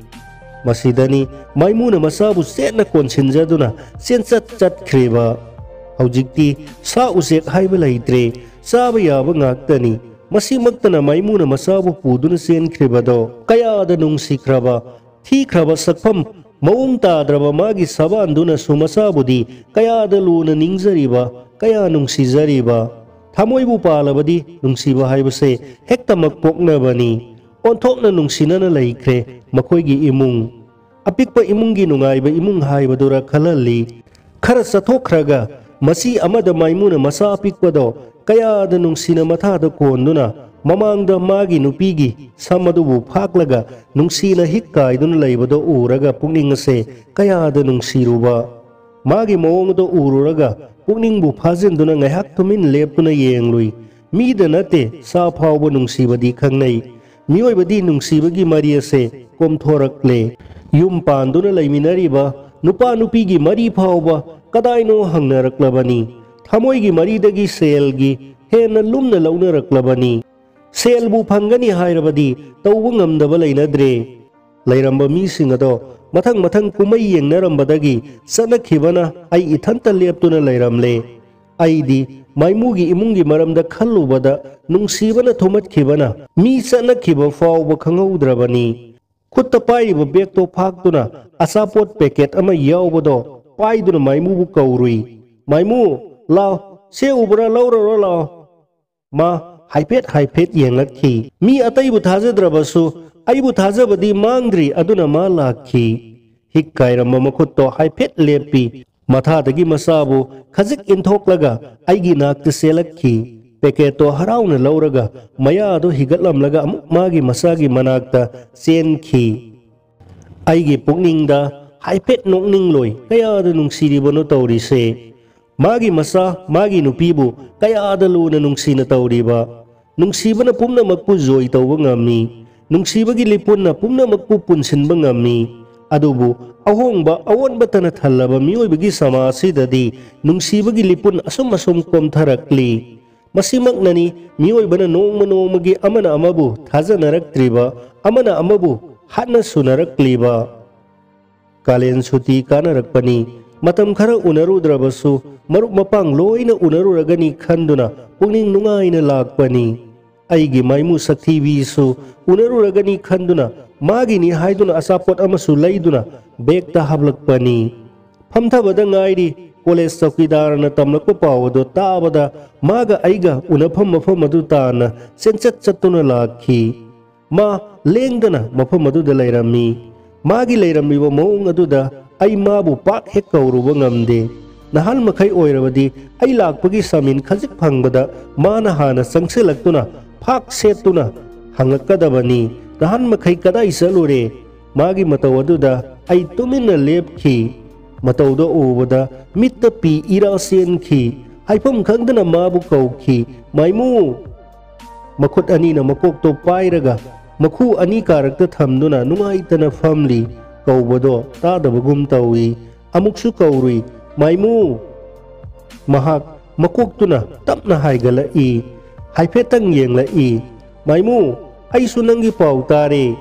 ꯃꯁꯤꯗꯅꯤ ꯃꯥꯏꯃꯨꯅ ꯃꯆꯥꯕꯨ ꯆꯦꯠꯅ ꯀꯣꯟꯁꯤꯟꯖꯗꯨꯅ ꯆꯦꯟꯆꯠ ꯆꯠꯈ꯭ꯔꯤꯕ꯫ ꯍꯧꯖꯤꯛꯇꯤ ꯁꯥ ꯎꯆꯦꯛ ꯍꯥꯏꯕ ꯂꯩꯇ꯭ꯔꯦ, ꯆꯥꯕ ꯌꯥꯕ ꯉꯥꯛꯇꯅꯤ꯫ ꯃꯁꯤꯃꯛꯇꯅ ꯃꯥꯏꯃꯨꯅ ꯃꯆꯥꯕꯨ ꯄꯨꯗꯨꯅ ꯆꯦꯟꯈ꯭ꯔꯤꯕꯗꯣ ꯀꯌꯥꯗ ꯅꯨꯡꯁꯤꯈ꯭ꯔꯕ, ꯊꯤꯈ꯭ꯔꯕ ꯁꯛꯐꯝ, ꯃꯑꯣꯡ ꯇꯥꯗ꯭ꯔꯕ ꯃꯥꯒꯤ ꯁꯕꯥꯟꯗꯨꯅꯁꯨ ꯃꯆꯥꯕꯨꯗꯤ ꯀꯌꯥꯗ ꯂꯨꯅ ꯅꯤꯡꯖꯔꯤꯕ, ꯀꯌꯥ ꯅꯨꯡꯁꯤꯖꯔꯤꯕ꯫ ꯊꯃꯣꯏꯕꯨ ꯄꯥꯜꯂꯕꯗꯤ ꯅꯨꯡꯁꯤꯕ ꯍꯥꯏꯕꯁꯦ ꯍꯦꯛꯇꯃꯛ ꯄꯣꯛꯅꯕꯅꯤ꯫ ꯑꯣꯟꯊꯣꯛꯅ ꯅꯨꯡꯁꯤꯅꯅ ꯂꯩꯈ꯭ꯔꯦ ꯃꯈꯣꯏꯒꯤ ꯏꯃꯨꯡ꯫ ꯑꯄꯤꯛꯄ ꯏꯃꯨꯡꯒꯤ ꯅꯨꯡꯉꯥꯏꯕ ꯏꯃꯨꯡ ꯍꯥꯏꯕꯗꯨꯔ ꯈꯜꯍꯜꯂꯤ꯫ ꯈꯔ ꯆꯠꯊꯣꯛꯈ꯭ꯔꯒ ꯃꯆꯤ ꯑꯃꯗ ꯃꯥꯏꯃꯨꯅ ꯃꯆꯥ ꯑꯄꯤꯛꯄꯗꯣ ꯀꯌꯥꯗ ꯅꯨꯡꯁꯤꯅ ꯃꯊꯥꯗ ꯀꯣꯟꯗꯨꯅ ꯃꯃꯥꯡꯗ ꯃꯥꯒꯤ ꯅꯨꯄꯤꯒꯤ ꯁꯝ ꯑꯗꯨꯕꯨ ꯐꯥꯛꯂꯒ ꯅꯨꯡꯁꯤꯅ ꯍꯤꯛ ꯀꯥꯏꯗꯨꯅ ꯂꯩꯕꯗꯣ ꯎꯔꯒ ꯄꯨꯛꯅꯤꯡ ꯑꯁꯦ ꯀꯌꯥꯗ ꯅꯨꯡꯁꯤꯔꯨꯕ꯫ ꯃꯥꯒꯤ ꯃꯑꯣꯡ ꯑꯗꯨ ꯎꯔꯨꯔꯒ ꯄꯨꯛꯅꯤꯡꯕꯨ ꯐꯥꯖꯤꯟꯗꯨꯅ ꯉꯥꯏꯍꯥꯛ ꯇꯨꯃꯤꯟ ꯂꯦꯞꯇꯨꯅ ꯌꯦꯡꯂꯨꯏ꯫ ꯃꯤꯗ ꯅꯠꯇꯦ, ꯁꯥ ꯐꯥꯎꯕ ꯅꯨꯡꯁꯤꯕꯗꯤ ꯈꯪꯅꯩ꯫ ꯃꯤꯑꯣꯏꯕꯗꯤ ꯅꯨꯡꯁꯤꯕꯒꯤ ꯃꯔꯤ ꯑꯁꯦ ꯀꯣꯝꯊꯣꯔꯛꯂꯦ꯫ ꯌꯨꯝ ꯄꯥꯟꯗꯨꯅ ꯂꯩꯃꯤꯟꯅꯔꯤꯕ ꯅꯨꯄꯥ ꯅꯨꯄꯤꯒꯤ ꯃꯔꯤ ꯐꯥꯎꯕ ꯀꯗꯥꯏꯅꯣ ꯍꯪꯅꯔꯛꯂꯕꯅꯤ꯫ ꯊꯃꯣꯏꯒꯤ ꯃꯔꯤꯗꯒꯤ ꯁꯦꯜꯒꯤ ꯍꯦꯟꯅ ꯂꯨꯝꯅ ꯂꯧꯅꯔꯛꯂꯕꯅꯤ꯫ ꯁꯦꯜꯕꯨ ꯐꯪꯒꯅꯤ ꯍꯥꯏꯔꯕꯗꯤ ꯇꯧꯕ ꯉꯝꯗꯕ ꯂꯩꯅꯗ꯭ꯔꯦ꯫ ꯂꯩꯔꯝꯕ ꯃꯤꯁꯤꯡ ꯑꯗꯣ ꯃꯊꯪ ꯃꯊꯪ ꯀꯨꯝꯍꯩ ꯌꯦꯡꯅꯔꯝꯕꯗꯒꯤ ꯆꯠꯅꯈꯤꯕꯅ ꯑꯩ ꯏꯊꯟꯇ ꯂꯦꯞꯇꯨꯅ ꯂꯩꯔꯝꯂꯦ꯫ ꯑꯩꯗꯤ ꯃꯥꯏꯃꯨꯒꯤ ꯏꯃꯨꯡꯒꯤ ꯃꯔꯝꯗ ꯈꯜꯂꯨꯕꯗ ꯅꯨꯡꯁꯤꯕꯅ ꯊꯨꯝꯍꯠꯈꯤꯕꯅ ꯃꯤ ꯆꯠꯅꯈꯤꯕ ꯐꯥꯎꯕ ꯈꯪꯍꯧꯗ꯭ꯔꯕꯅꯤ꯫ ꯈꯨꯠꯇ ꯄꯥꯏꯔꯤꯕ ꯕꯦꯒꯇꯣ ꯐꯥꯛꯇꯨꯅ ꯑꯆꯥꯄꯣꯠ ꯄꯦꯀꯦꯠ ꯑꯃ ꯌꯥꯎꯕꯗꯣ ꯄꯥꯏꯗꯨꯅ ꯃꯥꯏꯃꯨꯕꯨ ꯀꯧꯔꯨꯏ꯫ "ꯃꯥꯏꯃꯨ, ꯂꯥꯎ, ꯁꯦ ꯎꯕ꯭ꯔꯥ, ꯂꯧꯔꯔꯣ ꯂꯥꯎ"꯫ ꯃꯥ ꯍꯥꯏꯐꯦꯠ ꯍꯥꯏꯐꯦꯠ ꯌꯦꯡꯂꯛꯈꯤ꯫ ꯃꯤ ꯑꯇꯩꯕꯨ ꯊꯥꯖꯗ꯭ꯔꯕꯁꯨ ꯑꯩꯕꯨ ꯊꯥꯖꯕꯗꯤ ꯃꯥꯡꯗ꯭ꯔꯤ, ꯑꯗꯨꯅ ꯃꯥ ꯂꯥꯛꯈꯤ꯫ ꯍꯤꯛ ꯀꯥꯏꯔꯝꯕ ꯃꯈꯨꯠꯇꯣ ꯍꯥꯏꯐꯦꯠ ꯂꯦꯞꯄꯤ꯫ ꯃꯊꯥꯗꯒꯤ ꯃꯆꯥꯕꯨ ꯈꯖꯤꯛ ꯏꯟꯊꯣꯛꯂꯒ ꯑꯩꯒꯤ ꯅꯥꯛꯇ ꯆꯦꯜꯂꯛꯈꯤ꯫ ꯄꯦꯀꯦꯠꯇꯣ ꯍꯔꯥꯎꯅ ꯂꯧꯔꯒ ꯃꯌꯥꯗꯣ ꯍꯤꯒꯠꯂꯝꯂꯒ ꯑꯃꯨꯛ ꯃꯥꯒꯤ ꯃꯆꯥꯒꯤ ꯃꯅꯥꯛꯇ ꯆꯦꯟꯈꯤ꯫ ꯑꯩꯒꯤ ꯄꯨꯛꯅꯤꯡꯗ ꯍꯥꯏꯐꯦꯠ ꯅꯣꯛꯅꯤꯡꯂꯣꯏ ꯀꯌꯥꯗ ꯅꯨꯡꯁꯤꯔꯤꯕꯅꯣ ꯇꯧꯔꯤꯁꯦ꯫ ꯃꯥꯒꯤ ꯃꯆꯥ, ꯃꯥꯒꯤ ꯅꯨꯄꯤꯕꯨ ꯀꯌꯥꯗ ꯂꯨꯅ ꯅꯨꯡꯁꯤꯅ ꯇꯧꯔꯤꯕ꯫ ꯅꯨꯡꯁꯤꯕꯅ ꯄꯨꯝꯅꯃꯛꯄꯨ ꯖꯣꯏ ꯇꯧꯕ ꯉꯝꯃꯤ꯫ ꯅꯨꯡꯁꯤꯕꯒꯤ ꯂꯤꯄꯨꯟꯅ ꯄꯨꯝꯅꯃꯛꯄꯨ ꯄꯨꯟꯁꯤꯟꯕ ꯉꯝꯃꯤ꯫ ꯑꯗꯨꯕꯨ ꯑꯍꯣꯡꯕ ꯑꯑꯣꯟꯕꯇꯅ ꯊꯜꯂꯕ ꯃꯤꯑꯣꯏꯕꯒꯤ ꯁꯃꯥꯖꯁꯤꯗꯗꯤ ꯅꯨꯡꯁꯤꯕꯒꯤ ꯂꯤꯄꯨꯟ ꯑꯁꯨꯝ ꯑꯁꯨꯝ ꯀꯣꯝꯊꯔꯛꯂꯤ꯫ ꯃꯁꯤꯃꯛꯅꯅꯤ ꯃꯤꯑꯣꯏꯕꯅ ꯅꯣꯡꯃ ꯅꯣꯡꯃꯒꯤ ꯑꯃꯅ ꯑꯃꯕꯨ ꯊꯥꯖꯅꯔꯛꯇ꯭ꯔꯤꯕ, ꯑꯃꯅ ꯑꯃꯕꯨ ꯍꯥꯠꯅ ꯁꯨꯅꯔꯛꯂꯤꯕ꯫ ꯀꯥꯂꯦꯟ ꯁꯨꯇꯤ ꯀꯥꯅꯔꯛꯄꯅꯤ꯫ ꯃꯇꯝ ꯈꯔ ꯎꯅꯔꯨꯗ꯭ꯔꯕꯁꯨ ꯃꯔꯨꯞ ꯃꯄꯥꯡ ꯂꯣꯏꯅ ꯎꯅꯔꯨꯔꯒꯅꯤ ꯈꯟꯗꯨꯅ ꯄꯨꯛꯅꯤꯡ ꯅꯨꯡꯉꯥꯏꯅ ꯂꯥꯛꯄꯅꯤ꯫ ꯑꯩꯒꯤ ꯃꯥꯏꯃꯨ ꯁꯛꯊꯤꯕꯤꯁꯨ ꯎꯅꯔꯨꯔꯒꯅꯤ ꯈꯟꯗꯨꯅ ꯃꯥꯒꯤꯅꯤ ꯍꯥꯏꯗꯨꯅ ꯑꯆꯥꯄꯣꯠ ꯑꯃꯁꯨ ꯂꯩꯗꯨꯅ ꯕꯦꯒꯇ ꯍꯥꯞꯂꯛꯄꯅꯤ꯫ ꯐꯝꯊꯕꯗ ꯉꯥꯏꯔꯤ ꯀꯣꯂꯦꯖ ꯆꯧꯀꯤꯗꯥꯔꯅ ꯇꯝꯂꯛꯄ ꯄꯥꯎ ꯑꯗꯨ ꯇꯥꯕꯗ ꯃꯥꯒ ꯑꯩꯒ ꯎꯅꯐꯝ ꯃꯐꯝ ꯑꯗꯨ ꯇꯥꯟꯅ ꯆꯦꯟꯆꯠ ꯆꯠꯇꯨꯅ ꯂꯥꯛꯈꯤ꯫ ꯃꯥ ꯂꯦꯡꯗꯅ ꯃꯐꯝ ꯑꯗꯨꯗ ꯂꯩꯔꯝꯃꯤ꯫ ꯃꯥꯒꯤ ꯂꯩꯔꯝꯃꯤꯕ ꯃꯑꯣꯡ ꯑꯗꯨꯗ ꯑꯩ ꯃꯥꯕꯨ ꯄꯥꯛ ꯍꯦꯛ ꯀꯧꯔꯨꯕ ꯉꯝꯗꯦ꯫ ꯅꯍꯥꯟ ꯃꯈꯩ ꯑꯣꯏꯔꯕꯗꯤ ꯑꯩ ꯂꯥꯛꯄꯒꯤ ꯁꯃꯤꯟ ꯈꯖꯤꯛ ꯐꯪꯕꯗ ꯃꯥꯅ ꯍꯥꯟꯅ ꯆꯪꯁꯤꯜꯂꯛꯇꯨꯅ ꯐꯥꯛ ꯁꯦꯠꯇꯨꯅ ꯍꯪꯉꯛꯀꯗꯕꯅꯤ, "ꯅꯍꯥꯟ ꯃꯈꯩ ꯀꯗꯥꯏ ꯆꯠꯂꯨꯔꯦ?" ꯃꯥꯒꯤ ꯃꯇꯧ ꯑꯗꯨꯗ ꯑꯩ ꯇꯨꯃꯤꯟꯅ ꯂꯦꯞꯈꯤ꯫ ꯃꯇꯧꯗꯣ ꯎꯕꯗ ꯃꯤꯠꯇ ꯄꯤ ꯏꯔꯥ ꯆꯦꯟꯈꯤ꯫ ꯍꯥꯏꯐꯝ ꯈꯪꯗꯅ ꯃꯥꯕꯨ ꯀꯧꯈꯤ, "ꯃꯥꯏꯃꯨ!" ꯃꯈꯨꯠ ꯑꯅꯤꯅ ꯃꯀꯣꯛꯇꯣ ꯄꯥꯏꯔꯒ ꯃꯈꯨ ꯑꯅꯤ ꯀꯥꯔꯛꯇ ꯊꯝꯗꯨꯅ ꯅꯨꯡꯉꯥꯏꯇꯅ ꯐꯝꯂꯤ꯫ ꯀꯧꯕꯗꯣ ꯇꯥꯗꯕꯒꯨꯝ ꯇꯧꯏ꯫ ꯑꯃꯨꯛꯁꯨ ꯀꯧꯔꯨꯏ, "ꯃꯥꯏꯃꯨ!" ꯃꯍꯥꯛ ꯃꯀꯣꯛꯇꯨꯅ ꯇꯞꯅ ꯍꯥꯏꯒꯠꯂꯛꯏ꯫ ꯍꯥꯏꯐꯦꯠꯇꯪ ꯌꯦꯡꯂꯛꯏ꯫ "ꯃꯥꯏꯃꯨ, ꯑꯩꯁꯨ ꯅꯪꯒꯤ ꯄꯥꯎ ꯇꯥꯔꯦ꯫"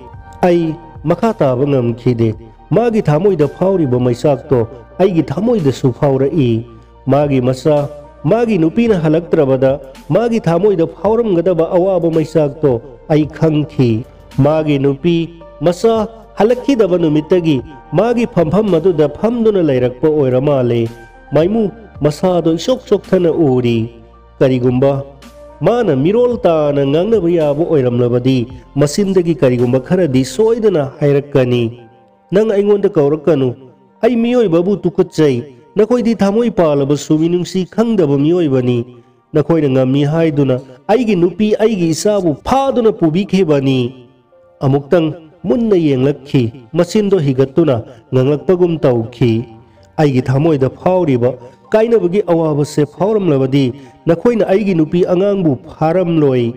ꯑꯩ ꯃꯈꯥ ꯇꯥꯕ ꯉꯝꯈꯤꯗꯦ꯫ ꯃꯥꯒꯤ ꯊꯃꯣꯏꯗ ꯐꯥꯎꯔꯤꯕ ꯃꯩꯆꯥꯛꯇꯣ ꯑꯩꯒꯤ ꯊꯃꯣꯏꯗꯁꯨ ꯐꯥꯎꯔꯛꯏ꯫ ꯃꯥꯒꯤ ꯃꯆꯥ, ꯃꯥꯒꯤ ꯅꯨꯄꯤꯅ ꯍꯜꯂꯛꯇ꯭ꯔꯕꯗ ꯃꯥꯒꯤ ꯊꯃꯣꯏꯗ ꯐꯥꯎꯔꯝꯒꯗꯕ ꯑꯋꯥꯕ ꯃꯩꯆꯥꯛꯇꯣ ꯑꯩ ꯈꯪꯈꯤ꯫ ꯃꯥꯒꯤ ꯅꯨꯄꯤ, ꯃꯆꯥ ꯍꯜꯂꯛꯈꯤꯗꯕ ꯅꯨꯃꯤꯠꯇꯒꯤ ꯃꯥꯒꯤ ꯐꯝꯐꯝ ꯑꯗꯨꯗ ꯐꯝꯗꯨꯅ ꯂꯩꯔꯛꯄ ꯑꯣꯏꯔ ꯃꯥꯜꯂꯦ꯫ ꯃꯥꯏꯃꯨ ꯃꯁꯥꯗꯣ ꯏꯁꯣꯛ ꯁꯣꯛꯊꯅ ꯎꯔꯤ꯫ ꯀꯔꯤꯒꯨꯝꯕ ꯃꯥꯅ ꯃꯤꯔꯣꯜ ꯇꯥꯅ ꯉꯥꯡꯅꯕ ꯌꯥꯕ ꯑꯣꯏꯔꯝꯂꯕꯗꯤ ꯃꯆꯤꯟꯗꯒꯤ ꯀꯔꯤꯒꯨꯝꯕ ꯈꯔꯗꯤ ꯁꯣꯏꯗꯅ ꯍꯥꯏꯔꯛꯀꯅꯤ꯫ "ꯅꯪ ꯑꯩꯉꯣꯟꯗ ꯀꯧꯔꯛꯀꯅꯨ꯫ ꯑꯩ ꯃꯤꯑꯣꯏꯕꯕꯨ ꯇꯨꯀꯠꯆꯩ꯫ ꯅꯈꯣꯏꯗꯤ ꯊꯃꯣꯏ ꯄꯥꯜꯂꯕꯁꯨ ꯃꯤꯅꯨꯡꯁꯤ ꯈꯪꯗꯕ ꯃꯤꯑꯣꯏꯕꯅꯤ꯫ ꯅꯈꯣꯏꯅ ꯉꯝꯃꯤ ꯍꯥꯏꯗꯨꯅ ꯑꯩꯒꯤ ꯅꯨꯄꯤ, ꯑꯩꯒꯤ ꯏꯆꯥꯕꯨ ꯐꯥꯗꯨꯅ ꯄꯨꯕꯤꯈꯤꯕꯅꯤ꯫" ꯑꯃꯨꯛꯇꯪ ꯃꯨꯟꯅ ꯌꯦꯡꯂꯛꯈꯤ꯫ ꯃꯆꯤꯟꯗꯣ ꯍꯤꯒꯠꯇꯨꯅ ꯉꯥꯡꯂꯛꯄꯒꯨꯝ ꯇꯧꯈꯤ, "ꯑꯩꯒꯤ ꯊꯃꯣꯏꯗ ꯐꯥꯎꯔꯤꯕ ꯀꯥꯏꯅꯕꯒꯤ ꯑꯋꯥꯕꯁꯦ ꯐꯥꯎꯔꯝꯂꯕꯗꯤ ꯅꯈꯣꯏꯅ ꯑꯩꯒꯤ ꯅꯨꯄꯤ ꯑꯉꯥꯡꯕꯨ ꯐꯥꯔꯝꯂꯣꯏ꯫"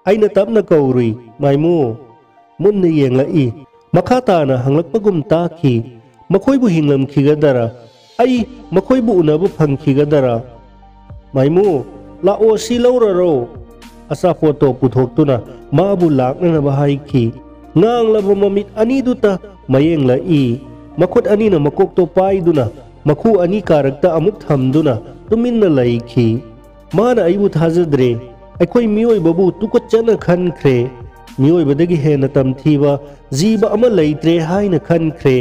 ꯑꯩꯅ ꯇꯞꯅ ꯀꯧꯔꯨꯏ, "ꯃꯥꯏꯃꯨ!" ꯃꯨꯟꯅ ꯌꯦꯡꯂꯛꯏ꯫ ꯃꯈꯥ ꯇꯥꯅ ꯍꯪꯂꯛꯄꯒꯨꯝ ꯇꯥꯈꯤ, "ꯃꯈꯣꯏꯕꯨ ꯍꯤꯡꯂꯝꯈꯤꯒꯗꯔꯥ? ꯑꯩ ꯃꯈꯣꯏꯕꯨ ꯎꯅꯕ ꯐꯪꯈꯤꯒꯗꯔꯥ?" "ꯃꯥꯏꯃꯨ, ꯂꯥꯛꯑꯣ, ꯁꯤ ꯂꯧꯔꯔꯣ꯫" ꯑꯆꯥꯄꯣꯠꯇꯣ ꯄꯨꯊꯣꯛꯇꯨꯅ ꯃꯥꯕꯨ ꯂꯥꯛꯅꯅꯕ ꯍꯥꯏꯈꯤ꯫ ꯉꯥꯡꯂꯕ ꯃꯃꯤꯠ ꯑꯅꯤꯗꯨꯇ ꯃꯌꯦꯡꯂꯛꯏ꯫ ꯃꯈꯨꯠ ꯑꯅꯤꯅ ꯃꯀꯣꯛꯇꯣ ꯄꯥꯏꯗꯨꯅ ꯃꯈꯨ ꯑꯅꯤ ꯀꯥꯔꯛꯇ ꯑꯃꯨꯛ ꯊꯝꯗꯨꯅ ꯇꯨꯃꯤꯟꯅ ꯂꯩꯈꯤ꯫ ꯃꯥꯅ ꯑꯩꯕꯨ ꯊꯥꯖꯗ꯭ꯔꯦ꯫ ꯑꯩꯈꯣꯏ ꯃꯤꯑꯣꯏꯕꯕꯨ ꯇꯨꯀꯠꯆꯅ ꯈꯟꯈ꯭ꯔꯦ꯫ ꯃꯤꯑꯣꯏꯕꯗꯒꯤ ꯍꯦꯟꯅ ꯇꯝꯊꯤꯕ ꯖꯤꯕ ꯑꯃ ꯂꯩꯇ꯭ꯔꯦ ꯍꯥꯏꯅ ꯈꯟꯈ꯭ꯔꯦ꯫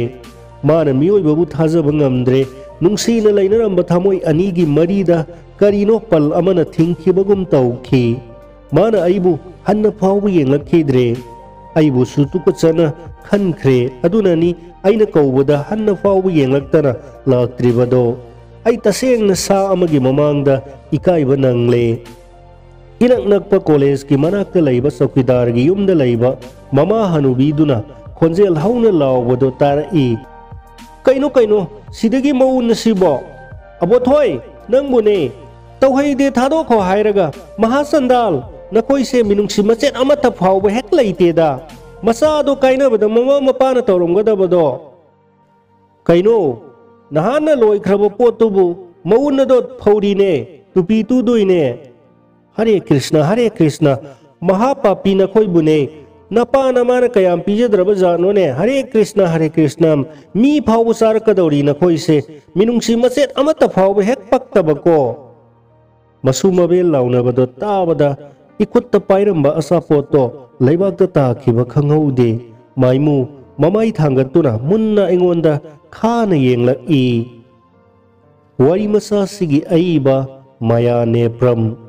ꯃꯥꯅ ꯃꯤꯑꯣꯏꯕꯕꯨ ꯊꯥꯖꯕ ꯉꯝꯗ꯭ꯔꯦ꯫ ꯅꯨꯡꯁꯤꯅ ꯂꯩꯅꯔꯝꯕ ꯊꯃꯣꯏ ꯑꯅꯤꯒꯤ ꯃꯔꯤꯗ ꯀꯔꯤꯅꯣ ꯄꯜ ꯑꯃꯅ ꯊꯤꯡꯈꯤꯕꯒꯨꯝ ꯇꯧꯈꯤ꯫ ꯃꯥꯅ ꯑꯩꯕꯨ ꯍꯟꯅ ꯐꯥꯎꯕ ꯌꯦꯡꯂꯛꯈꯤꯗ꯭ꯔꯦ꯫ ꯑꯩꯕꯨꯁꯨ ꯇꯨꯀꯠꯆꯅ ꯈꯟꯈ꯭ꯔꯦ꯫ ꯑꯗꯨꯅꯅꯤ ꯑꯩꯅ ꯀꯧꯕꯗ ꯍꯟꯅ ꯐꯥꯎꯕ ꯌꯦꯡꯂꯛꯇꯅ ꯂꯥꯛꯇ꯭ꯔꯤꯕꯗꯣ꯫ ꯑꯩ ꯇꯁꯦꯡꯅ ꯁꯥ ꯑꯃꯒꯤ ꯃꯃꯥꯡꯗ ꯏꯀꯥꯏꯕ ꯅꯪꯂꯦ꯫ ꯏꯅꯛ ꯅꯛꯄ ꯀꯣꯂꯦꯖꯀꯤ ꯃꯅꯥꯛꯇ ꯂꯩꯕ ꯆꯧꯀꯤꯗꯥꯔꯒꯤ ꯌꯨꯝꯗ ꯂꯩꯕ ꯃꯃꯥ ꯍꯅꯨꯕꯤꯗꯨꯅ ꯈꯣꯟꯖꯦꯜ ꯍꯧꯅ ꯂꯥꯎꯕꯗꯣ ꯇꯥꯔꯛꯏ꯫ "ꯀꯩꯅꯣ, ꯀꯩꯅꯣ, ꯁꯤꯗꯒꯤ ꯃꯎꯟ ꯑꯁꯤꯕꯣ? ꯑꯕꯣꯊꯣꯏ, ꯅꯪꯕꯨꯅꯦ, ꯇꯧꯍꯩꯗꯦ, ꯊꯥꯗꯣꯛꯈꯣ ꯍꯥꯏꯔꯒ, ꯃꯍꯥ ꯆꯟꯗꯥꯜ, ꯅꯈꯣꯏꯁꯦ ꯃꯤꯅꯨꯡꯁꯤ ꯃꯆꯦꯠ ꯑꯃꯠꯇ ꯐꯥꯎꯕ ꯍꯦꯛ ꯂꯩꯇꯦꯗ꯫ ꯃꯆꯥꯗꯣ ꯀꯥꯏꯅꯕꯗ ꯃꯃꯥ ꯃꯄꯥꯅ ꯇꯧꯔꯝꯒꯗꯕꯗꯣ꯫ ꯀꯩꯅꯣ, ꯅꯍꯥꯟꯅ ꯂꯣꯏꯈ꯭ꯔꯕ ꯄꯣꯠꯇꯨꯕꯨ ꯃꯎꯟ ꯑꯗꯣ ꯐꯧꯔꯤꯅꯦ, ꯇꯨꯄꯤ ꯇꯨꯗꯣꯏꯅꯦ"꯫ "ꯍꯔꯦ ꯀ꯭ꯔꯤꯁꯅ, ꯍꯔꯦ ꯀ꯭ꯔꯤꯁꯅ, ꯃꯍꯥꯄꯥꯄꯤ ꯅꯈꯣꯏꯕꯨꯅꯦ꯫ ꯅꯄꯥ ꯅꯃꯥꯅ ꯀꯌꯥꯝ ꯄꯤꯖꯗ꯭ꯔꯕ ꯖꯥꯠꯅꯣꯅꯦ? ꯍꯔꯦ ꯀ꯭ꯔꯤꯁꯅ, ꯍꯔꯦ ꯀ꯭ꯔꯤꯁꯅ, ꯃꯤ ꯐꯥꯎꯕ ꯆꯥꯔꯛꯀꯗꯧꯔꯤ ꯅꯈꯣꯏꯁꯦ꯫ ꯃꯤꯅꯨꯡꯁꯤ ꯃꯆꯦꯠ ꯑꯃꯠꯇ ꯐꯥꯎꯕ ꯍꯦꯛ ꯄꯛꯇꯕꯀꯣ"꯫ ꯃꯁꯨ ꯃꯕꯦꯟ ꯂꯥꯎꯅꯕꯗꯣ ꯇꯥꯕꯗ ꯏꯈꯨꯠꯇ ꯄꯥꯏꯔꯝꯕ ꯑꯆꯥꯄꯣꯠꯇꯣ ꯂꯩꯕꯥꯛꯇ ꯇꯥꯈꯤꯕ ꯈꯪꯍꯧꯗꯦ꯫ ꯃꯥꯏꯃꯨ ꯃꯃꯥꯏ ꯊꯥꯡꯒꯠꯇꯨꯅ ꯃꯨꯟꯅ ꯑꯩꯉꯣꯟꯗ ꯈꯥꯅ ꯌꯦꯡꯂꯛꯏ꯫ ꯋꯥꯔꯤ ꯃꯆꯥꯁꯤꯒꯤ ꯑꯏꯕ ꯃꯌꯥ ꯅꯦꯄ꯭ꯔꯝ꯫